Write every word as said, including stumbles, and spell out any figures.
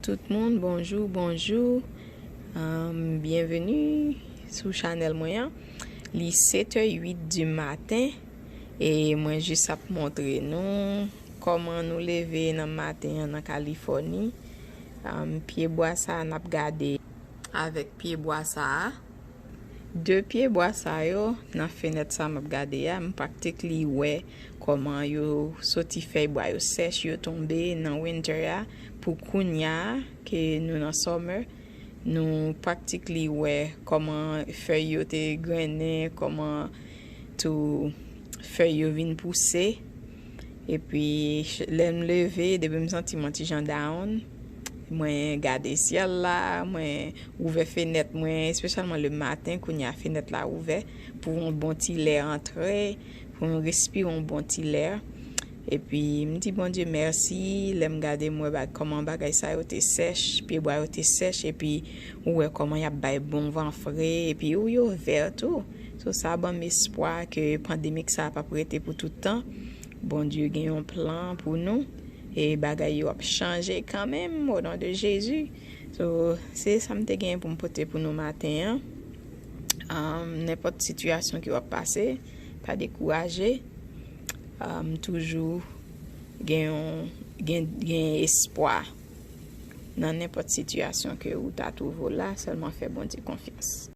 Tout moun, bonjou, bonjou. Um, byenveni sou chanèl mwen an. Li sèt è uit di maten e mwen jis ap montre nou kòman nou leve nan maten an nan Kalifòni. Um, pyebwa sa a n ap gade avèk pyebwa sa a. De pyebwa sa yo nan fenèt sa m ap gade a, m practically wè kòman yo soti fèy bwa yo sèch, yo tonbe nan winter a. Pou kounya ke nou nan summer, nou practically wè kòman fèy yo te grennen, kòman tou fèy yo vin pouse. Epi lè m leve, depi m santi m yon ti jan down, mwen gade syèl la, mwen ouvè fenèt mwen, espesyalman le maten, kounya fenèt la ouvè pou yon bon ti lè antre, pou m respire yon bon ti lè. Epi m di Bondye mèsi lè m gade m wè ba- kòman bagay sa yo te sèch, pyebwa yo te sèch, epi ou wè kòman y ap bay bon van fre, epi ou yo vè tou. So sa ban m espwa ke pandemik sa p ap rete pou tout tan. Bondye gen yon plan pou nou e bagay yo ap chanje kanmenm, o non de Jezi. So se sa m te gen pou m pote pou nou maten an. Um, nenpòt sitiyasyon ke w ap pase, pa dekouraje. Um, toujou gen yon, gen, gen espwa nan nenpòt sitiyasyon ke ou ta twouve w la, sèlman fè Bondye konfyans.